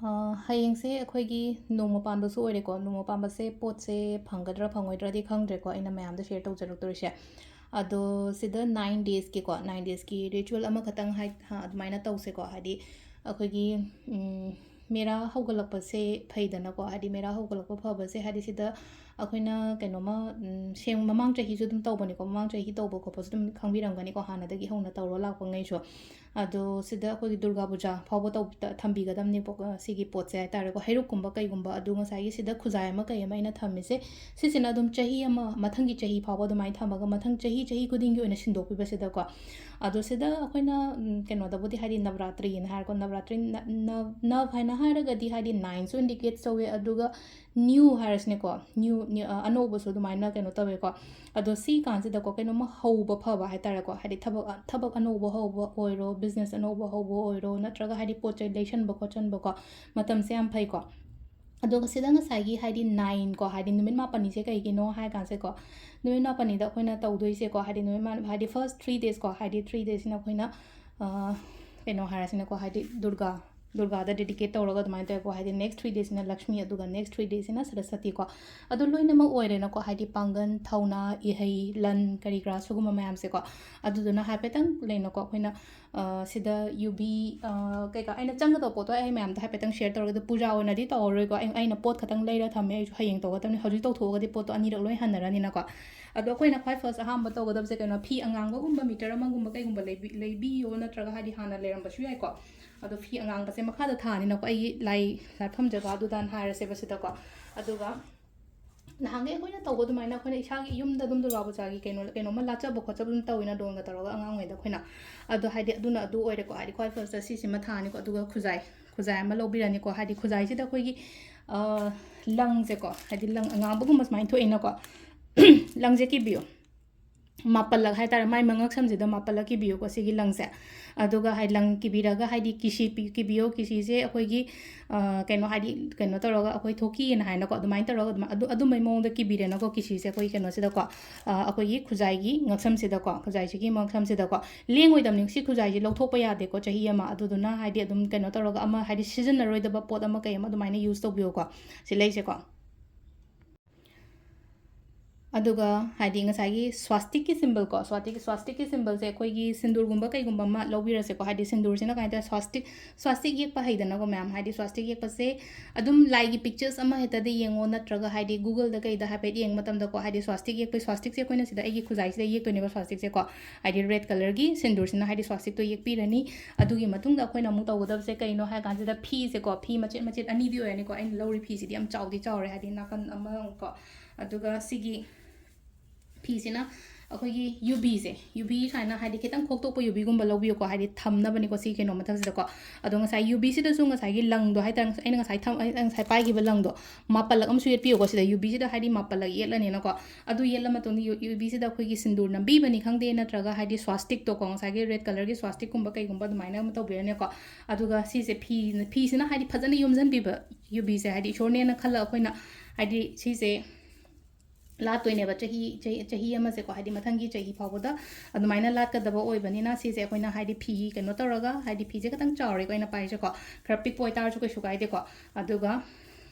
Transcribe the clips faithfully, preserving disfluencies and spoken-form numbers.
ꯑ, ꯍꯌꯦꯡꯁꯦ ꯑꯩꯈꯣꯏꯒꯤ ꯅꯣꯡꯃ ꯄꯥꯟꯕꯁꯨ ꯑꯣꯏꯔꯦꯀꯣ꯫ ꯅꯣꯡꯃ ꯄꯥꯟꯕꯁꯦ ꯄꯣꯠꯁꯦ ꯐꯪꯒꯗ꯭ꯔꯥ ꯐꯪꯉꯣꯏꯗ꯭ꯔꯥꯗꯤ ꯈꯪꯗ꯭ꯔꯦꯀꯣ, ꯑꯩꯅ ꯃꯌꯥꯝꯗ share ꯇꯧꯖꯔꯛꯇꯣꯔꯤꯁꯦ꯫ ꯑꯗꯣ ꯁꯤꯗ nine days ꯀꯤꯀꯣ, nine days ꯀꯤ ritual ꯑꯃꯈꯛꯇꯪ ꯍꯥꯏ-, ꯍꯥ, ꯑꯗꯨꯃꯥꯏꯅ ꯇꯧꯁꯦꯀꯣ꯫ ꯍꯥꯏꯗꯤ ꯑꯩꯈꯣꯏꯒꯤ, ꯎꯝ, ꯃꯦꯔꯥ ꯍꯧꯒꯠꯂꯛꯄꯁꯦ ꯐꯩꯗꯅꯀꯣ꯫ ꯍꯥꯏꯗꯤ ꯃꯦꯔꯥ ꯍꯧꯒꯠꯂꯛꯄ ꯐꯕꯁꯦ, ꯍꯥꯏꯗꯤ ꯁꯤꯗ ꯑꯩꯈꯣꯏꯅ ꯀꯩꯅꯣꯃ, ꯎꯝ, ꯁꯦꯝ-, ꯃꯃꯥꯡ ꯆꯍꯤꯁꯨ ꯑꯗꯨꯝ ꯇꯧꯕꯅꯤꯀꯣ꯫ ꯃꯃꯥꯡ ꯆꯍꯤ ꯇꯧꯕ ꯈꯣꯠꯄꯁꯨ ꯑꯗꯨꯝ ꯈꯪꯕꯤꯔꯝꯒꯅꯤꯀꯣ, ꯍꯥꯟꯅꯗꯒꯤ ꯍꯧꯅ ꯇꯧꯔ ꯂꯥꯛꯄꯉꯩꯁꯨ꯫ ꯑꯗꯣ ꯁꯤꯗ ꯑꯩꯈꯣꯏꯒꯤ ꯗꯨꯔꯒꯥ ꯄꯨꯖꯥ ꯐꯥꯎꯕ ꯇꯧ-, ꯇ-, ꯊꯝꯕꯤꯒꯗꯕꯅꯦꯕꯀꯣ, ꯁꯤꯒꯤ ꯄꯣꯠꯁꯦ ꯍꯥꯏꯇꯥꯔꯦꯀꯣ꯫ ꯍꯩꯔꯨꯛꯀꯨꯝꯕ ꯀꯩꯒꯨꯝꯕ, ꯑꯗꯨ ꯉꯁꯥꯏꯒꯤ ꯁꯤꯗ ꯈꯨꯖꯥꯏ ꯑꯃ ꯀꯩ ꯑꯃ ꯑꯩꯅ ꯊꯝꯃꯤꯁꯦ, ꯁꯤꯁꯤꯅ ꯑꯗꯨꯝ ꯆꯍꯤ ꯑꯃ, ꯃꯊꯪꯒꯤ ꯆꯍꯤ ꯐꯥꯎꯕ ꯑꯗꯨꯃꯥꯏꯅ ꯊꯝꯃꯒ, ꯃꯊꯪ ꯆꯍꯤ, ꯆꯍꯤ ꯈꯨꯗꯤꯡꯒꯤ ꯑꯣꯏꯅ ꯁꯤꯟꯗꯣꯛꯄꯤꯕꯁꯤꯗꯀꯣ꯫ ꯑꯗꯣ ꯁꯤꯗ ꯑꯩꯈꯣꯏꯅ, ꯎꯝ, ꯀꯩꯅꯣꯗꯕꯨꯗꯤ ꯍꯥꯏꯗꯤ ꯅꯕꯔꯥꯇ꯭ꯔꯤꯅ ꯍꯥꯏꯔꯦꯀꯣ, ꯅꯕꯔꯥꯇ꯭ꯔꯤ ꯅ-, ꯅ-, ꯅꯕ ꯍꯥꯏꯅ ꯍꯥꯏꯔꯒꯗꯤ ꯍꯥꯏꯗꯤ nineꯁꯨ indicate ꯇꯧꯋꯦ, ꯑꯗꯨꯒ new ꯍꯥꯏꯔꯁꯤꯅꯦꯀꯣ, new, new, ꯑ, ꯑꯅꯧꯕꯁꯨ ꯑꯗꯨꯃꯥꯏꯅ ꯀꯩꯅꯣ ꯇꯧꯋꯦꯀꯣ꯫ ꯑꯗꯣ ꯁꯤ ꯀꯥꯟꯁꯤꯗꯀꯣ, ꯀꯩꯅꯣꯝꯃ ꯍꯧꯕ ꯐꯕ ꯍꯥꯏꯇꯥꯔꯦꯀꯣ, ꯍꯥꯏꯗꯤ ꯊꯕꯛ, ꯊꯕꯛ ꯑꯅꯧꯕ ꯍꯧꯕ ꯑꯣꯏꯔꯣ, business ꯑꯅꯧꯕ ꯍꯧꯕ ꯑꯣꯏꯔꯣ, ꯅꯠꯇ꯭ꯔꯒ ꯍꯥꯏꯗꯤ ꯄꯣꯠ ꯆꯩ ꯂꯩꯁꯟꯕ ꯈꯣꯠꯆꯟꯕꯀꯣ, ꯃꯇꯝꯁꯦ ꯌꯥꯝ ꯐꯩꯀꯣ꯫ ꯑꯗꯨꯒ ꯁꯤꯗ ꯉꯁꯥꯏꯒꯤ ꯍꯥꯏꯗꯤ nine ꯀꯣ, ꯍꯥꯏꯗꯤ ꯅꯨꯃꯤꯠ ꯃꯥꯄꯟꯅꯤꯁꯦ ꯀꯩꯒꯤꯅꯣ ꯍꯥꯏ ꯀꯥꯟꯁꯦꯀꯣ, ꯅꯨꯃꯤꯠ ꯃꯥꯄꯟꯅꯤꯗ ꯑꯩꯈꯣꯏꯅ ꯇꯧꯗꯣꯏꯁꯦꯀꯣ, ꯍꯥꯏꯗꯤ ꯅꯨꯃꯤꯠ ꯃꯥ-, ꯍꯥꯏꯗꯤ first three days ꯀꯣ, ꯍꯥꯏꯗꯤ three days ꯁꯤꯅ ꯑꯩꯈꯣꯏꯅ, ꯑ, ꯀꯩꯅꯣ ꯍꯥꯏꯔꯁꯤꯅꯀꯣ, ꯍꯥꯏꯗꯤ ꯗꯨꯔꯒꯥ, ꯗꯨꯔꯒꯥꯗ dedicate ꯇꯧꯔꯒ ꯑꯗꯨꯃꯥꯏꯅ ꯇꯧꯋꯦꯀꯣ꯫ ꯍꯥꯏꯗꯤ next three days ꯁꯤꯅ ꯂꯛꯁꯃꯤ, ꯑꯗꯨꯒ next three days ꯁꯤꯅ ꯁꯔꯁꯋꯇꯤ ꯀꯣ꯫ ꯑꯗꯨ ꯂꯣꯏꯅꯃꯛ ꯑꯣꯏꯔꯦꯅꯀꯣ, ꯍꯥꯏꯗꯤ ꯄꯥꯡꯒꯜ, ꯊꯧꯅꯥ, ꯏꯍꯩ, ꯂꯟ, ꯀꯔꯤ ꯀꯔꯥ ꯁꯤꯒꯨꯝꯕ ꯃꯌꯥꯝꯁꯦꯀꯣ꯫ ꯑꯗꯨꯗꯨꯅ ꯍꯥꯏꯐꯦꯠꯇꯪ ꯂꯩꯅꯀꯣ, ꯑꯩꯈꯣꯏꯅ, ꯑ, ꯁꯤꯗ ꯌꯨꯕꯤ, ꯑ, ꯀꯩꯀꯥ ꯑꯩꯅ ꯆꯪꯒꯗꯕ ꯄꯣꯠꯇꯣ ꯑꯩ ꯃꯌꯥꯝꯗ ꯍꯥꯏꯐꯦꯠꯇꯪ share ꯇꯧꯔꯒꯦ꯫ ꯑꯗꯣ ꯄꯨꯖꯥ ꯑꯣꯏꯅꯗꯤ ꯇꯧꯔꯔꯣꯏꯀꯣ, ꯑꯩ, ꯑꯩꯅ ꯄꯣꯠ ꯈꯛꯇꯪ ꯂꯩꯔ ꯊꯝꯃꯦ, ꯑꯩꯁꯨ ꯍꯌꯦꯡ ꯇꯧꯒꯗꯕꯅꯤ꯫ ꯍꯧꯖꯤꯛ ꯇꯧꯊꯣꯛꯑꯒꯗꯤ ꯄꯣꯠꯇꯣ ꯑꯅꯤꯔꯛ ꯂꯣꯏ ꯍꯟꯅꯔꯅꯤꯅꯀꯣ꯫ ꯑꯗꯣ ꯑꯩꯈꯣꯏꯅ ꯈ꯭ꯋꯥꯏ first ꯑꯍꯥꯟꯕ ꯇꯧꯒꯗꯕꯁꯦ ꯀꯩꯅꯣ, ꯐꯤ ꯑꯉꯥꯡꯕꯒꯨꯝꯕ meter ꯑꯃꯒꯨꯝꯕ ꯀꯩꯒꯨꯝꯕ ꯂꯩꯕꯤ-, ꯂꯩꯕꯤꯌꯣ, ꯅꯠꯇ꯭ꯔꯒ ꯍꯥꯏꯗꯤ ꯍꯥꯟꯅ ꯂꯩꯔꯝꯕꯁꯨ ꯌꯥꯏꯀꯣ꯫ ꯑꯗꯣ ꯐꯤ ꯑꯉꯥꯡꯕꯁꯦ ꯃꯈꯥꯗ ꯊꯥꯅꯤꯅꯀꯣ, ꯑꯩꯒꯤ ꯂꯥꯏ ꯂꯥꯠꯐꯝ ꯖꯒꯥꯗꯨꯗꯅ ꯍꯥꯏꯔꯁꯦꯕ ꯁꯤꯗꯀꯣ꯫ ꯑꯗꯨꯒ ꯅꯍꯥꯟꯈꯩ ꯑꯩꯈꯣꯏꯅ ꯇꯧꯕ ꯑꯗꯨꯃꯥꯏꯅ ꯑꯩꯈꯣꯏꯅ ꯏꯁꯥꯒꯤ ꯌꯨꯝꯗ ꯑꯗꯨꯝ ꯗꯨꯔꯒꯥ ꯄꯨꯖꯥꯒꯤ ꯀꯩꯅꯣ, ꯀꯩꯅꯣꯝꯃ ꯂꯥꯠꯆꯕ ꯈꯣꯠꯆꯕ ꯑꯗꯨꯝ ꯇꯧꯋꯤꯅ, ꯗꯣꯟꯒ ꯇꯧꯔꯒ ꯑꯉꯥꯡꯉꯩꯗ ꯑꯩꯈꯣꯏꯅ꯫ ꯑꯗꯣ ꯍꯥꯏꯗꯤ ꯑꯗꯨꯅ ꯑꯗꯨ ꯑꯣꯏꯔꯦꯀꯣ, ꯍꯥꯏꯗꯤ ꯈ꯭ꯋꯥꯏ first ꯁꯤꯁꯤꯃ ꯊꯥꯅꯤꯀꯣ, ꯑꯗꯨꯒ ꯈꯨꯖꯥꯏ, ꯈꯨꯖꯥꯏ ꯑꯃ ꯂꯧꯕꯤꯔꯅꯤꯀꯣ꯫ ꯍꯥꯏꯗꯤ ꯈꯨꯖꯥꯏꯁꯤꯗ ꯑꯩꯈꯣꯏꯒꯤ, ꯑ, ꯂꯪꯁꯦꯀꯣ, ꯍꯥꯏꯗꯤ ꯂꯪ ꯑꯉꯥꯡꯕꯒꯨꯝꯕ ꯁꯨꯃꯥꯏꯅ ꯊꯣꯛꯏꯅꯀꯣ, ꯂꯪꯁꯦ ꯀꯤꯕꯤꯌꯨ꯫ ꯃꯥꯄꯜꯂꯛ ꯍꯥꯏꯇꯥꯔꯦ, ꯃꯥꯏ ꯃꯉꯛꯁꯝꯁꯤꯗ ꯃꯥꯄꯜꯂꯛ ꯀꯤꯕꯤꯌꯨꯀꯣ, ꯁꯤꯒꯤ ꯂꯪꯁꯦ꯫ ꯑꯗꯨꯒ ꯍꯥꯏ ꯂꯪ ꯀꯤꯕꯤꯔꯒ, ꯍꯥꯏꯗꯤ ꯀꯤꯁꯤ ꯄꯤ-, ꯀꯤꯕꯤꯌꯣ, ꯀꯤꯁꯤꯁꯦ ꯑꯩꯈꯣꯏꯒꯤ, ꯑ, ꯀꯩꯅꯣ, ꯍꯥꯏꯗꯤ ꯀꯩꯅꯣ ꯇꯧꯔꯒ ꯑꯩꯈꯣꯏ ꯊꯣꯛꯀꯤꯑꯅ ꯍꯥꯏꯅꯀꯣ, ꯑꯗꯨꯃꯥꯏꯅ ꯇꯧꯔꯒ ꯑꯗꯨꯃ-, ꯑꯗꯨ-, ꯑꯗꯨꯝꯕꯩ ꯃꯑꯣꯡꯗ ꯀꯤꯕꯤꯔꯦꯅꯀꯣ, ꯀꯤꯁꯤꯁꯦ ꯑꯩꯈꯣꯏ ꯀꯩꯅꯣꯁꯤꯗꯀꯣ, ꯑ, ꯑꯩꯈꯣꯏꯒꯤ ꯈꯨꯖꯥꯏꯒꯤ ꯉꯛꯁꯝꯁꯤꯗꯀꯣ, ꯈꯨꯖꯥꯏꯁꯤꯒꯤ ꯉꯛꯁꯝꯁꯤꯗꯀꯣ꯫ ꯂꯦꯡꯉꯣꯏꯗꯕꯅꯤ, ꯁꯤ ꯈꯨꯖꯥꯏꯁꯦ ꯂꯧꯊꯣꯛꯄ ꯌꯥꯗꯦꯀꯣ ꯆꯍꯤ ꯑꯃ꯫ ꯑꯗꯨꯗꯨꯅ ꯍꯥꯏꯗꯤ ꯑꯗꯨꯝ ꯀꯩꯅꯣ ꯇꯧꯔꯒ ꯑꯃ, ꯍꯥꯏꯗꯤ ꯁꯤꯖꯤꯟꯅꯔꯣꯏꯗꯕ ꯄꯣꯠ ꯑꯃ ꯀꯩ ꯑꯃ ꯑꯗꯨꯃꯥꯏꯅ ꯌꯨꯁ ꯇꯧꯕꯤꯌꯣꯀꯣ, ꯁꯤ ꯂꯩꯁꯦꯀꯣ꯫ ꯑꯗꯨꯒ ꯍꯥꯏꯗꯤ ꯉꯁꯥꯏꯒꯤ ꯁ꯭ꯋꯥꯁꯇꯤꯛꯀꯤ ꯁꯤꯝꯕꯜ ꯀꯣ, ꯁ꯭ꯋꯥꯇꯤꯛ-, ꯁ꯭ꯋꯥꯁꯇꯤꯛꯀꯤ ꯁꯤꯝꯕꯜꯁꯦ ꯑꯩꯈꯣꯏꯒꯤ ꯁꯤꯟꯗꯨꯔꯒꯨꯝꯕ ꯀꯩꯒꯨꯝꯕ ꯑꯃ ꯂꯧꯕꯤꯔꯁꯦꯀꯣ꯫ ꯍꯥꯏꯗꯤ ꯁꯤꯟꯗꯨꯔꯁꯤꯅ ꯀꯃꯥꯏꯅ ꯇꯧꯋꯦ, ꯁ꯭ꯋꯥꯁꯇꯤꯛ, ꯁ꯭ꯋꯥꯁꯇꯤꯛ ꯌꯦꯛꯄ ꯍꯩꯗꯅꯀꯣ ꯃꯌꯥꯝ, ꯍꯥꯏꯗꯤ ꯁ꯭ꯋꯥꯁꯇꯤꯛ ꯌꯦꯛꯄꯁꯦ ꯑꯗꯨꯝ ꯂꯥꯏꯒꯤ ꯄꯤꯛꯆꯔꯁ ꯑꯃ ꯍꯦꯛꯇꯗ ꯌꯦꯡꯉꯣ, ꯅꯠꯇ꯭ꯔꯒ ꯍꯥꯏꯗꯤ Google-ꯗ ꯀꯩꯗ ꯍꯥꯏꯐꯦꯠ ꯌꯦꯡꯕ ꯃꯇꯝꯗꯀꯣ, ꯍꯥꯏꯗꯤ ꯁ꯭ꯋꯥꯁꯇꯤꯛ ꯌꯦꯛꯄ, ꯁ꯭ꯋꯥꯁꯇꯤꯛꯁꯦ ꯑꯩꯈꯣꯏꯅ ꯁꯤꯗ ꯑꯩꯒꯤ ꯈꯨꯖꯥꯏꯁꯤꯗ ꯌꯦꯛꯇꯣꯏꯅꯦꯕ ꯁ꯭ꯋꯥꯁꯇꯤꯛꯁꯦꯀꯣ꯫ ꯍꯥꯏꯗꯤ ꯔꯦꯗ ꯀꯂꯔꯒꯤ ꯁꯤꯟꯗꯨꯔꯁꯤꯅ ꯍꯥꯏꯗꯤ ꯁ꯭ꯋꯥꯁꯇꯤꯛꯇꯣ ꯌꯦꯛꯄꯤꯔꯅꯤ꯫ ꯑꯗꯨꯒꯤ ꯃꯇꯨꯡꯗ ꯑꯩꯈꯣꯏꯅ ꯑꯃꯨꯛ ꯇꯧꯒꯗꯕꯁꯦ ꯀꯩꯅꯣ ꯍꯥꯏ ꯀꯥꯟꯁꯤꯗ, ꯐꯤꯁꯦꯀꯣ, ꯐꯤ ꯃꯆꯦꯠ ꯃꯆꯦꯠ ꯑꯅꯤꯗꯤ ꯑꯣꯏꯔꯅꯤꯀꯣ, ꯑꯩꯅ ꯂꯧꯔꯤ ꯐꯤꯁꯤꯗꯤ ꯌꯥꯝ ꯆꯥꯎꯗꯤ ꯆꯥꯎꯔꯦ, ꯍꯥꯏꯗꯤ ꯅꯥꯀꯟ ꯑꯃꯀꯣ꯫ ꯑꯗꯨꯒ ꯁꯤꯒꯤ ꯐꯤꯁꯤꯅ ꯑꯩꯈꯣꯏꯒꯤ ꯌꯨꯕꯤꯁꯦ, ꯌꯨꯕꯤ ꯁꯨꯃꯥꯏꯅ ꯍꯥꯏꯗꯤ ꯈꯤꯇꯪ ꯈꯣꯛꯇꯣꯛꯄ ꯌꯨꯕꯤꯒꯨꯝꯕ ꯂꯧꯕꯤꯌꯨꯀꯣ, ꯍꯥꯏꯗꯤ ꯊꯝꯅꯕꯅꯤꯀꯣ ꯁꯤ ꯀꯩꯅꯣ ꯃꯊꯛꯁꯤꯗꯀꯣ꯫ ꯑꯗꯣ ꯉꯁꯥꯏ ꯌꯨꯕꯤꯁꯤꯗꯁꯨ ꯉꯁꯥꯏꯒꯤ ꯂꯪꯗꯣ ꯍꯥꯏꯇꯥꯔꯦ, ꯑꯩꯅ ꯉꯁꯥꯏ ꯊꯝ-, ꯑꯩꯅ ꯉꯁꯥꯏ ꯄꯥꯏꯈꯤꯕ ꯂꯪꯗꯣ ꯃꯥꯄꯜꯂꯛ ꯑꯃꯁꯨ ꯌꯦꯠꯄꯤꯌꯨꯀꯣ꯫ ꯁꯤꯗ ꯌꯨꯕꯤꯁꯤꯗ ꯍꯥꯏꯗꯤ ꯃꯥꯄꯜꯂꯛ ꯌꯦꯠꯂꯅꯤꯅꯀꯣ꯫ ꯑꯗꯨ ꯌꯦꯠꯂ ꯃꯇꯨꯡꯗ ꯌꯨ-, ꯌꯨꯕꯤꯁꯤꯗ ꯑꯩꯈꯣꯏꯒꯤ ꯁꯤꯟꯗꯨꯔ ꯅꯝꯕꯤꯕꯅꯤ ꯈꯪꯗꯦ, ꯅꯠꯇ꯭ꯔꯒ ꯍꯥꯏꯗꯤ ꯁ꯭ꯋꯥꯁꯇꯤꯛꯇꯣꯀꯣ, ꯉꯁꯥꯏꯒꯤ ꯔꯦꯗ ꯀꯂꯔꯒꯤ ꯁ꯭ꯋꯥꯁꯇꯤꯛꯀꯨꯝꯕ ꯀꯩꯒꯨꯝꯕ ꯑꯗꯨꯃꯥꯏꯅ ꯑꯃ ꯇꯧꯕꯤꯔꯅꯤꯀꯣ꯫ ꯑꯗꯨꯒ ꯁꯤꯁꯦ ꯐꯤ, ꯐꯤꯁꯤꯅ ꯍꯥꯏꯗꯤ ꯐꯖꯅ ꯌꯣꯝꯁꯤꯟꯕꯤꯕ, ꯌꯨꯕꯤꯁꯦ ꯍꯥꯏꯗꯤ ꯏꯁꯣꯔꯅꯦꯅ ꯈꯜꯂꯒ ꯑꯩꯈꯣꯏꯅ ꯍꯥꯏꯗꯤ ꯁꯤꯁꯦ ꯂꯥꯠꯇꯣꯏꯅꯦꯕ ꯆꯍꯤ, ꯆꯍꯤ, ꯆꯍꯤ ꯑꯃꯁꯦꯀꯣ, ꯍꯥꯏꯗꯤ ꯃꯊꯪꯒꯤ ꯆꯍꯤ ꯐꯥꯎꯕꯗ ꯑꯗꯨꯃꯥꯏꯅ ꯂꯥꯠꯀꯗꯕ ꯑꯣꯏꯕꯅꯤꯅ, ꯁꯤꯁꯦ ꯑꯩꯈꯣꯏꯅ ꯍꯥꯏꯗꯤ ꯐꯤ ꯀꯩꯅꯣ ꯇꯧꯔꯒ, ꯍꯥꯏꯗꯤ ꯐꯤꯁꯦ ꯈꯤꯇꯪ ꯆꯥꯎꯔꯦꯀꯣ ꯑꯩꯅ ꯄꯥꯏꯔꯤꯁꯦꯀꯣ, ꯈꯔ ꯄꯤꯛꯄ ꯑꯣꯏꯇꯥꯔꯁꯨ ꯀꯩꯁꯨ ꯀꯥꯏꯗꯦꯀꯣ꯫ ꯑꯗꯨꯒ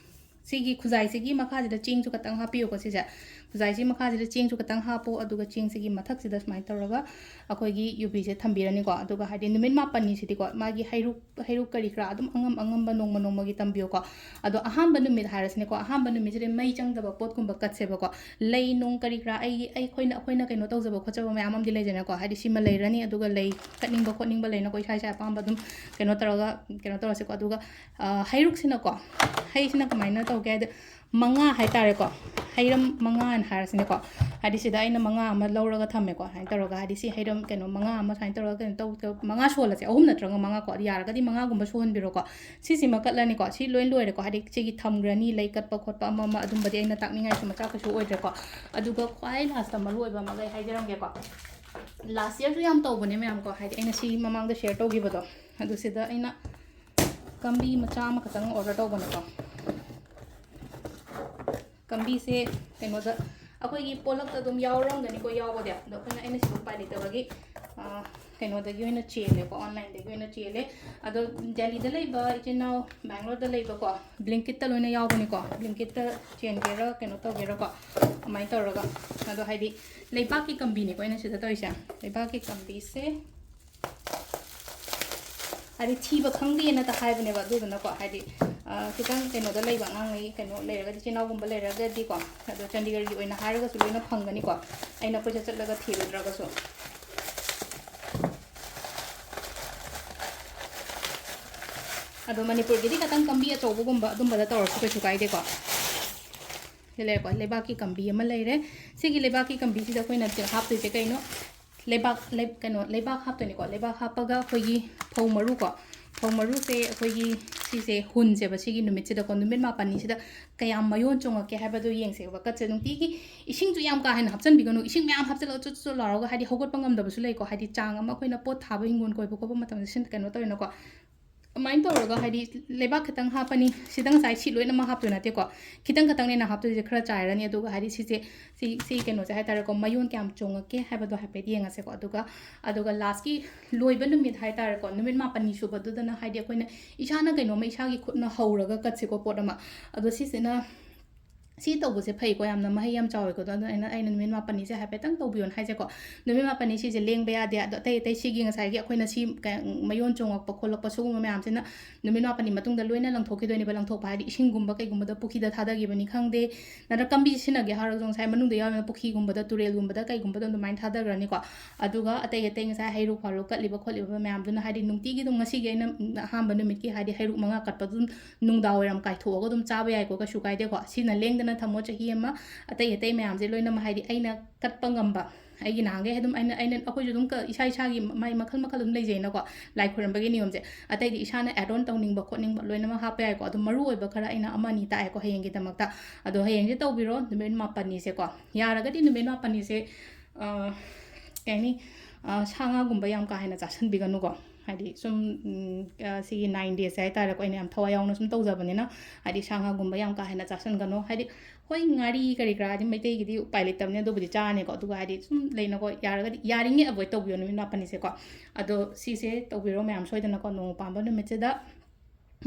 ꯁꯤꯒꯤ ꯈꯨꯖꯥꯏꯁꯤꯒꯤ ꯃꯈꯥꯁꯤꯗ ꯆꯦꯡꯁꯨ ꯈꯤꯇꯪ ꯍꯥꯞꯄꯤꯌꯨꯀꯣ꯫ ꯁꯤꯁꯦ ꯈꯨꯖꯥꯏꯁꯤꯒꯤ ꯃꯈꯥꯁꯤꯗ ꯆꯦꯡꯁꯨ ꯈꯤꯇꯪ ꯍꯥꯞꯄꯣ, ꯑꯗꯨꯒ ꯆꯦꯡꯁꯤꯒꯤ ꯃꯊꯛꯁꯤꯗ ꯁꯨꯃꯥꯏꯅ ꯇꯧꯔꯒ ꯑꯩꯈꯣꯏꯒꯤ ꯌꯨꯕꯤꯁꯦ ꯊꯝꯕꯤꯔꯅꯤꯀꯣ꯫ ꯑꯗꯨꯒ ꯍꯥꯏꯗꯤ ꯅꯨꯃꯤꯠ ꯃꯥꯄꯟꯅꯤꯁꯤꯗꯤꯀꯣ, ꯃꯥꯒꯤ ꯍꯩꯔꯨꯛ, ꯍꯩꯔꯨꯛ ꯀꯔꯤ ꯀꯔꯥ ꯑꯗꯨꯝ ꯑꯉꯝ ꯑꯉꯝꯕ ꯅꯣꯡꯃ ꯅꯣꯡꯃꯒꯤ ꯇꯝꯕꯤꯌꯨꯀꯣ꯫ ꯑꯗꯣ ꯑꯍꯥꯟꯕ ꯅꯨꯃꯤꯠ ꯍꯥꯏꯔꯁꯤꯅꯦꯀꯣ, ꯑꯍꯥꯟꯕ ꯅꯨꯃꯤꯠꯁꯤꯗ ꯃꯩ ꯆꯪꯗꯕ ꯄꯣꯠꯀꯨꯝꯕ ꯀꯠꯁꯦꯕꯀꯣ꯫ ꯂꯩ ꯅꯨꯡ ꯀꯔꯤ ꯀꯔꯥ, ꯑꯩꯒꯤ, ꯑꯩꯈꯣꯏꯅ, ꯑꯩꯈꯣꯏꯅ ꯀꯩꯅꯣ ꯇꯧꯖꯕ ꯈꯣꯠꯆꯕ ꯃꯌꯥꯝ ꯑꯃꯗꯤ ꯂꯩꯖꯩꯅꯀꯣ, ꯍꯥꯏꯗꯤ ꯁꯤꯃ ꯂꯩꯔꯅꯤ, ꯑꯗꯨꯒ ꯂꯩ ꯀꯠꯅꯤꯡꯕ ꯈꯣꯠꯅꯤꯡꯕ ꯂꯩꯅꯀꯣ, ꯏꯁꯥ ꯏꯁꯥ ꯑꯄꯥꯝꯕ ꯑꯗꯨꯝ ꯀꯩꯅꯣ ꯇꯧꯔꯒ, ꯀꯩꯅꯣ ꯇꯧꯔꯁꯦꯀꯣ꯫ ꯑꯗꯨꯒ, ꯑ, ꯍꯩꯔꯨꯛꯁꯤꯅꯀꯣ, ꯍꯩꯁꯤꯅ ꯀꯃꯥꯏꯅ ꯇꯧꯒꯦ ꯍꯥꯏꯗꯤ, ꯃꯉꯥ ꯍꯥꯏꯇꯥꯔꯦꯀꯣ, ꯍꯩꯔꯝ ꯃꯉꯥ ꯍꯥꯏꯅ ꯍꯥꯏꯔꯁꯤꯅꯦꯀꯣ꯫ ꯍꯥꯏꯗꯤ ꯁꯤꯗ ꯑꯩꯅ ꯃꯉꯥ ꯑꯃ ꯂꯧꯔꯒ ꯊꯝꯃꯦꯀꯣ, ꯁꯨꯃꯥꯏꯅ ꯇꯧꯔꯒ, ꯍꯥꯏꯗꯤ ꯁꯤ ꯍꯩꯔꯝ ꯀꯩꯅꯣ ꯃꯉꯥ ꯑꯃ ꯁꯨꯃꯥꯏꯅ ꯇꯧꯔꯒ ꯀꯩꯅꯣ ꯇꯧ-, ꯇꯧ-, ꯃꯉꯥ ꯁꯨꯍꯜꯂꯁꯦ, ꯑꯍꯨꯝ ꯅꯠꯇ꯭ꯔꯒ ꯃꯉꯥ ꯀꯣ, ꯑꯗꯨ ꯌꯥꯔꯒꯗꯤ ꯃꯉꯥꯒꯨꯝꯕ ꯁꯨꯍꯟꯕꯤꯔꯣꯀꯣ꯫ ꯁꯤꯁꯤꯃ ꯀꯠꯂꯅꯤꯀꯣ, ꯁꯤ ꯂꯣꯏ ꯂꯣꯏꯔꯦꯀꯣ, ꯍꯥꯏꯗꯤ ꯁꯤꯒꯤ ꯊꯝꯈ꯭ꯔꯅꯤ, ꯂꯩ ꯀꯠꯄ ꯈꯣꯠꯄ ꯑꯃ ꯑꯃ ꯑꯗꯨꯝꯕꯗꯤ ꯑꯩꯅ ꯇꯥꯛꯅꯤꯡꯉꯥꯏꯁꯨ ꯃꯆꯥ ꯀꯩꯁꯨ ꯑꯣꯏꯗ꯭ꯔꯦꯀꯣ꯫ ꯑꯗꯨꯒ ꯈ꯭ꯋꯥꯏ ꯂꯥꯁꯇ ꯃꯔꯨ ꯑꯣꯏꯕ ꯑꯃꯒ ꯑꯩ ꯍꯥꯏꯖꯔꯝꯒꯦꯀꯣ꯫ ꯂꯥꯁ ꯌꯔꯁꯨ ꯌꯥꯝ ꯇꯧꯕꯅꯦ ꯃꯌꯥꯝ ꯀꯣ, ꯍꯥꯏꯗꯤ ꯑꯩꯅ ꯁꯤ ꯃꯃꯥꯡꯗ ꯁꯤꯌꯔ ꯇꯧꯈꯤꯕꯗꯣ, ꯑꯗꯨ ꯁꯤꯗ ꯑꯩꯅ ꯀꯝꯕꯤ ꯃꯆꯥ ꯑꯃꯈꯛꯇꯪ ꯑꯣꯔꯗꯔ ꯇꯧꯕꯅꯦꯀꯣ꯫ ꯀꯝꯕꯤꯁꯦ ꯀꯩꯅꯣꯗ, ꯑꯩꯈꯣꯏꯒꯤ ꯄꯣꯠꯂꯛꯇ ꯑꯗꯨꯝ ꯌꯥꯎꯔꯝꯒꯅꯤꯀꯣ, ꯌꯥꯎꯕꯗꯤ꯫ ꯑꯗꯣ ꯑꯩꯈꯣꯏꯅ, ꯑꯩꯅ ꯁꯤꯗ ꯎꯄꯥꯏ ꯂꯩꯇꯕꯒꯤ, ꯑ, ꯀꯩꯅꯣꯗꯒꯤ ꯑꯣꯏꯅ ꯆꯦꯜꯂꯦꯀꯣ, ꯑꯣꯟꯂꯥꯏꯟꯗꯒꯤ ꯑꯣꯏꯅ ꯆꯦꯜꯂꯦ꯫ ꯑꯗꯣ ꯗꯦꯜꯂꯤꯗ ꯂꯩꯕ ꯏꯆꯤꯟ ꯏꯅꯥꯎ, ꯕꯦꯡꯒ꯭ꯂꯣꯔꯗ ꯂꯩꯕꯀꯣ, ꯕ꯭ꯂꯤꯡꯀꯤꯠꯇ ꯂꯣꯏꯅ ꯌꯥꯎꯕꯅꯤꯀꯣ, ꯕ꯭ꯂꯤꯡꯀꯤꯠꯇ ꯆꯦꯟꯒꯦꯔꯥ ꯀꯩꯅꯣ ꯇꯧꯒꯦꯔꯥꯀꯣ, ꯑꯗꯨꯃꯥꯏꯅ ꯇꯧꯔꯒ꯫ ꯑꯗꯣ ꯍꯥꯏꯗꯤ ꯂꯩꯕꯥꯛꯀꯤ ꯀꯝꯕꯤꯅꯤꯀꯣ ꯑꯩꯅ ꯁꯤꯗ ꯇꯧꯔꯤꯁꯦ꯫ ꯂꯩꯕꯥꯛꯀꯤ ꯀꯝꯕꯤꯁꯦ ꯍꯥꯏꯗꯤ ꯊꯤꯕ ꯈꯪꯗꯦꯅꯇ ꯍꯥꯏꯕꯅꯦꯕ꯫ ꯑꯗꯨꯗꯨꯅꯀꯣ, ꯍꯥꯏꯗꯤ, ꯑ, ꯈꯤꯇꯪ ꯀꯩꯅꯣꯗ ꯂꯩꯕ ꯑꯉꯥꯡꯉꯩ, ꯀꯩꯅꯣ ꯂꯩꯔꯒꯗꯤ, ꯏꯆꯤꯟ ꯏꯅꯥꯎꯒꯨꯝꯕ ꯂꯩꯔꯒꯗꯤꯀꯣ, ꯑꯗꯣ ꯆꯥꯟꯗꯤꯒꯔꯒꯤ ꯑꯣꯏꯅ ꯍꯥꯏꯔꯒꯁꯨ ꯂꯣꯏꯅ ꯐꯪꯒꯅꯤꯀꯣ, ꯑꯩꯅ ꯀꯣꯏꯆꯠ ꯆꯠꯂꯒ ꯊꯤꯔꯨꯗ꯭ꯔꯒꯁꯨ꯫ ꯑꯗꯣ ꯃꯅꯤꯄꯨꯔꯒꯤꯗꯤ ꯈꯤꯇꯪ ꯀꯝꯕꯤ ꯑꯆꯧꯕꯒꯨꯝꯕ ꯑꯗꯨꯝꯕꯗ ꯇꯧꯔꯁꯨ ꯀꯩꯁꯨ ꯀꯥꯏꯗꯦꯀꯣ꯫ ꯁꯤ ꯂꯩꯔꯦꯀꯣ, ꯂꯩꯕꯥꯛꯀꯤ ꯀꯝꯕꯤ ꯑꯃ ꯂꯩꯔꯦ꯫ ꯁꯤꯒꯤ ꯂꯩꯕꯥꯛꯀꯤ ꯀꯝꯕꯤꯁꯤꯗ ꯑꯩꯈꯣꯏꯅ ꯍꯥꯞꯇꯣꯏꯁꯦ ꯀꯩꯅꯣ? ꯂꯩꯕꯥꯛ, ꯂꯩ-, ꯀꯩꯅꯣ, ꯂꯩꯕꯥꯛ ꯍꯥꯞꯇꯣꯏꯅꯤꯀꯣ꯫ ꯂꯩꯕꯥꯛ ꯍꯥꯞꯄꯒ ꯑꯩꯈꯣꯏꯒꯤ ꯐꯧ ꯃꯔꯨꯀꯣ, ꯐꯧ ꯃꯔꯨꯁꯦ ꯑꯩꯈꯣꯏꯒꯤ ꯁꯤꯁꯦ ꯍꯨꯟꯁꯦꯕ, ꯁꯤꯒꯤ ꯅꯨꯃꯤꯠꯁꯤꯗꯀꯣ, ꯅꯨꯃꯤꯠ ꯃꯥꯄꯟꯅꯤꯁꯤꯗ ꯀꯌꯥꯝ ꯃꯌꯣꯟ ꯆꯣꯡꯉꯛꯀꯦ ꯍꯥꯏꯕꯗꯣ ꯌꯦꯡꯁꯦꯕ꯫ ꯀꯠꯁꯦ ꯅꯨꯡꯇꯤꯒꯤ ꯏꯁꯤꯡꯁꯨ ꯌꯥꯝ ꯀꯥ ꯍꯦꯟꯅ ꯍꯥꯞꯆꯤꯟꯕꯤꯒꯅꯨ꯫ ꯏꯁꯤꯡ ꯃꯌꯥꯝ ꯍꯥꯞꯆꯤꯜꯂꯒ ꯆꯨꯠ ꯆꯨꯠ ꯂꯥꯎꯔꯒ, ꯍꯥꯏꯗꯤ, ꯍꯧꯒꯠꯄ ꯉꯝꯗꯕꯁꯨ ꯂꯩꯀꯣ꯫ ꯍꯥꯏꯗꯤ, ꯆꯥꯡ ꯑꯃ ꯑꯩꯈꯣꯏꯅ ꯄꯣꯠ ꯊꯥꯕ ꯍꯤꯡꯒꯣꯜ ꯀꯣꯏꯕ ꯈꯣꯠꯄ ꯃꯇꯝꯗ ꯁꯤꯟ-, ꯀꯩꯅꯣ ꯇꯧꯋꯦꯅꯀꯣ꯫ ꯑꯗꯨꯃꯥꯏꯅ ꯇꯧꯔꯒ, ꯍꯥꯏꯗꯤ, ꯂꯩꯕꯥꯛ ꯈꯤꯇꯪ ꯍꯥꯞꯄꯅꯤ꯫ ꯁꯤꯗ ꯉꯁꯥꯏ ꯁꯤ ꯂꯣꯏꯅꯃꯛ ꯍꯥꯞꯇꯣꯏ ꯅꯠꯇꯦꯀꯣ, ꯈꯤꯇꯪ ꯈꯛꯇꯪꯅꯦꯅ ꯍꯥꯞꯇꯣꯏꯁꯦ, ꯈꯔ ꯆꯥꯏꯔꯅꯤ꯫ ꯑꯗꯨꯒ, ꯍꯥꯏꯗꯤ, ꯁꯤꯁꯦ, ꯁꯤ, ꯁꯤ ꯀꯩꯅꯣꯁꯦ ꯍꯥꯏ ꯇꯥꯔꯦꯀꯣ, ꯃꯌꯣꯟ ꯀꯌꯥꯝ ꯆꯣꯡꯉꯛꯀꯦ ꯍꯥꯏꯕꯗꯣ ꯍꯥꯏꯐꯦꯠ ꯌꯦꯡꯉꯁꯦꯀꯣ꯫ ꯑꯗꯨꯒ, ꯑꯗꯨꯒ ꯂꯥꯁꯀꯤ ꯂꯣꯏꯕ ꯅꯨꯃꯤꯠ ꯍꯥꯏ ꯇꯥꯔꯦꯀꯣ, ꯅꯨꯃꯤꯠ ꯃꯥꯄꯟꯅꯤ ꯁꯨꯕꯗꯨꯗꯅ, ꯍꯥꯏꯗꯤ, ꯑꯩꯈꯣꯏꯅ ꯏꯁꯥꯅ ꯀꯩꯅꯣꯝꯃ ꯏꯁꯥꯒꯤ ꯈꯨꯠꯅ ꯍꯧꯔꯒ ꯀꯠꯁꯦꯀꯣ, ꯄꯣꯠ ꯑꯃ꯫ ꯑꯗꯣ ꯁꯤꯁꯤꯅ ꯁꯤ ꯇꯧꯕꯁꯦ ꯐꯩꯀꯣ, ꯌꯥꯝꯅ ꯃꯍꯩ ꯌꯥꯝ ꯆꯥꯎꯋꯦꯀꯣ꯫ ꯑꯗꯣ ꯑꯩꯅ, ꯑꯩꯅ ꯅꯨꯃꯤꯠ ꯃꯥꯄꯟꯅꯤꯁꯦ ꯍꯥꯏꯐꯦꯠꯇꯪ ꯇꯧꯕꯤꯌꯣꯅ ꯍꯥꯏꯁꯦꯀꯣ꯫ ꯅꯨꯃꯤꯠ ꯃꯥꯄꯟꯅꯤ ꯁꯤꯁꯦ ꯂꯦꯡꯕ ꯌꯥꯗꯦ꯫ ꯑꯗꯣ ꯑꯇꯩ ꯑꯇꯩ ꯁꯤꯒꯤ ꯉꯁꯥꯏꯒꯤ ꯑꯩꯈꯣꯏꯅ ꯁꯤ ꯀ-, ꯃꯌꯣꯟ ꯆꯣꯡꯉꯛꯄ ꯈꯣꯠꯂꯛꯄ ꯁꯤꯒꯨꯝꯕ ꯃꯌꯥꯝꯁꯤꯅ ꯅꯨꯃꯤꯠ ꯃꯥꯄꯟꯅꯤ ꯃꯇꯨꯡꯗ ꯂꯣꯏꯅ ꯂꯪꯊꯣꯛꯈꯤꯗꯣꯏꯅꯦꯕ꯫ ꯂꯪꯊꯣꯛꯄ ꯍꯥꯏꯗꯤ ꯏꯁꯤꯡꯒꯨꯝꯕ ꯀꯩꯒꯨꯝꯕꯗ ꯄꯨꯈ꯭ꯔꯤꯗ ꯊꯥꯗꯈꯤꯕꯅꯤ ꯈꯪꯗꯦ, ꯅꯠꯇ꯭ꯔꯒ ꯀꯝꯕꯤ ꯁꯤꯖꯤꯟꯅꯒꯦ ꯍꯥꯏꯔꯒꯁꯨ ꯉꯁꯥꯏ ꯃꯅꯨꯡꯗ ꯌꯥꯎꯔꯤꯕ ꯄꯨꯈ꯭ꯔꯤꯒꯨꯝꯕꯗ, ꯇꯨꯔꯦꯜꯒꯨꯝꯕꯗ, ꯀꯩꯒꯨꯝꯕꯗ ꯑꯗꯨꯃꯥꯏꯅ ꯊꯥꯗꯈ꯭ꯔꯅꯤꯀꯣ꯫ ꯑꯗꯨꯒ ꯑꯇꯩ ꯑꯇꯩ ꯉꯁꯥꯏ ꯍꯩꯔꯨꯛ ꯐꯥꯔꯨꯛ ꯀꯠꯂꯤꯕ ꯈꯣꯠꯂꯤꯕ ꯃꯌꯥꯝꯗꯨꯅ, ꯍꯥꯏꯗꯤ ꯅꯨꯡꯇꯤꯒꯤ ꯑꯗꯨꯝ ꯉꯁꯤꯒꯤ ꯑꯩꯅ ꯑꯍꯥꯟꯕ ꯅꯨꯃꯤꯠꯀꯤ, ꯍꯥꯏꯗꯤ ꯍꯩꯔꯨꯛ ꯃꯉꯥ ꯀꯠꯄꯗꯨ ꯑꯗꯨꯝ ꯅꯨꯡꯗꯥꯡ ꯋꯥꯏꯔꯝ ꯀꯥꯏꯊꯣꯛꯑꯒ ꯑꯗꯨꯝ ꯆꯥꯕ ꯌꯥꯏꯀꯣ, ꯀꯩꯁꯨ ꯀꯥꯏꯗꯦꯀꯣ꯫ ꯁꯤꯅ ꯂꯦꯡꯗꯅ ꯊꯝꯃꯣ ꯆꯍꯤ ꯑꯃ꯫ ꯑꯇꯩ ꯑꯇꯩ ꯃꯌꯥꯝꯁꯦ ꯂꯣꯏꯅꯃꯛ, ꯍꯥꯏꯗꯤ ꯑꯩꯅ ꯀꯠꯄ ꯉꯝꯕ, ꯑꯩꯒꯤ ꯅꯍꯥꯟꯈꯩ ꯑꯗꯨꯝ ꯑꯩꯅ, ꯑꯩꯅ, ꯑꯩꯈꯣꯏꯁꯨ ꯑꯗꯨꯝ ꯀ-, ꯏꯁꯥ ꯏꯁꯥꯒꯤ ꯃꯥꯏ ꯃꯈꯜ ꯃꯈꯜ ꯑꯗꯨꯝ ꯂꯩꯖꯩꯅꯀꯣ, ꯂꯥꯏ ꯈꯣꯏꯔꯝꯕꯒꯤ ꯅꯤꯌꯣꯝꯁꯦ꯫ ꯑꯇꯩꯗꯤ ꯏꯁꯥꯅ add on ꯇꯧꯅꯤꯡꯕ ꯈꯣꯠꯅꯤꯡꯕ ꯂꯣꯏꯅꯃꯛ ꯍꯥꯞꯄ ꯌꯥꯏꯀꯣ꯫ ꯑꯗꯣ ꯃꯔꯨ ꯑꯣꯏꯕ ꯈꯔ ꯑꯩꯅ ꯑꯃ ꯑꯅꯤ ꯇꯥꯛꯑꯦꯀꯣ ꯍꯌꯦꯡꯒꯤꯗꯃꯛꯇ꯫ ꯑꯗꯣ ꯍꯌꯦꯡꯁꯦ ꯇꯧꯕꯤꯔꯣ, ꯅꯨꯃꯤꯠ ꯃꯥꯄꯟꯅꯤꯁꯦꯀꯣ꯫ ꯌꯥꯔꯒꯗꯤ ꯅꯨꯃꯤꯠ ꯃꯥꯄꯟꯅꯤꯁꯦ, ꯑ, ꯀꯩ ꯍꯥꯏꯅꯤ, ꯁꯥ ꯉꯥꯒꯨꯝꯕ ꯌꯥꯝ ꯀꯥ ꯍꯦꯟꯅ ꯆꯥꯁꯤꯟꯕꯤꯒꯅꯨꯀꯣ꯫ ꯍꯥꯏꯗꯤ ꯁꯨꯝ ꯁꯤꯒꯤ ꯅꯥꯏꯟ ꯗꯦꯁꯁꯦ ꯍꯥꯏꯇꯥꯔꯦꯀꯣ, ꯑꯩꯅ ꯌꯥꯝ ꯊꯋꯥꯏ ꯌꯥꯎꯅ ꯁꯨꯝ ꯇꯧꯖꯕꯅꯤꯅ, ꯍꯥꯏꯗꯤ ꯁꯥ ꯉꯥꯒꯨꯝꯕ ꯌꯥꯝ ꯀꯥ ꯍꯦꯟꯅ ꯆꯥꯁꯤꯟꯒꯅꯨ꯫ ꯍꯥꯏꯗꯤ ꯍꯣꯏ, ꯉꯥꯔꯤ ꯀꯔꯤ ꯀꯔꯥꯗꯤ ꯃꯩꯇꯩꯒꯤꯗꯤ ꯎꯄꯥꯏ ꯂꯩꯇꯕꯅꯤ, ꯑꯗꯨꯕꯨꯗꯤ ꯆꯥꯔꯅꯤꯀꯣ꯫ ꯑꯗꯨꯒ ꯍꯥꯏꯗꯤ ꯁꯨꯝ ꯂꯩꯅꯀꯣ, ꯌꯥꯔꯒꯗꯤ, ꯌꯥꯔꯤꯉꯩ ꯑꯦꯕꯣꯏꯗ ꯇꯧꯕꯤꯌꯣ ꯅꯨꯃꯤꯠ ꯃꯥꯄꯟꯅꯤꯁꯦꯀꯣ꯫ ꯑꯗꯣ ꯁꯤꯁꯦ ꯇꯧꯕꯤꯔꯣ ꯃꯌꯥꯝ ꯁꯣꯏꯗꯅꯀꯣ, ꯅꯣꯡꯃ ꯄꯥꯟꯕ ꯅꯨꯃꯤꯠꯁꯤꯗ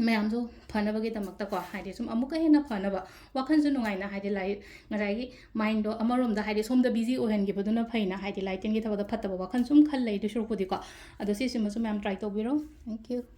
ꯃꯌꯥꯝꯁꯨ ꯐꯅꯕꯒꯤꯗꯃꯛꯇꯀꯣ, ꯍꯥꯏꯗꯤ ꯁꯨꯝ ꯑꯃꯨꯛꯀ ꯍꯦꯟꯅ ꯐꯅꯕ, ꯋꯥꯈꯜꯁꯨ ꯅꯨꯡꯉꯥꯏꯅ, ꯍꯥꯏꯗꯤ ꯂꯥꯏꯔꯤꯛ, ꯉꯁꯥꯏꯒꯤ ꯃꯥꯏꯟꯗꯣ ꯑꯃꯔꯣꯝꯗ ꯍꯥꯏꯗꯤ ꯁꯣꯝꯗ ꯕꯤꯖꯤ ꯑꯣꯏꯍꯟꯈꯤꯕꯗꯨꯅ ꯐꯩꯅ, ꯍꯥꯏꯗꯤ ꯂꯥꯏ ꯇꯤꯟꯒꯤ ꯊꯕꯛꯇ ꯐꯠꯇꯕ ꯋꯥꯈꯜ ꯁꯨꯝ ꯈꯜ ꯂꯩꯗꯣꯏ ꯁꯔꯨꯛꯄꯨꯗꯤꯀꯣ꯫ ꯑꯗꯣ ꯁꯤꯁꯤꯃꯁꯨ ꯃꯌꯥꯝ ꯇ꯭ꯔꯥꯏ ꯇꯧꯕꯤꯔꯣ꯫ Thank you꯫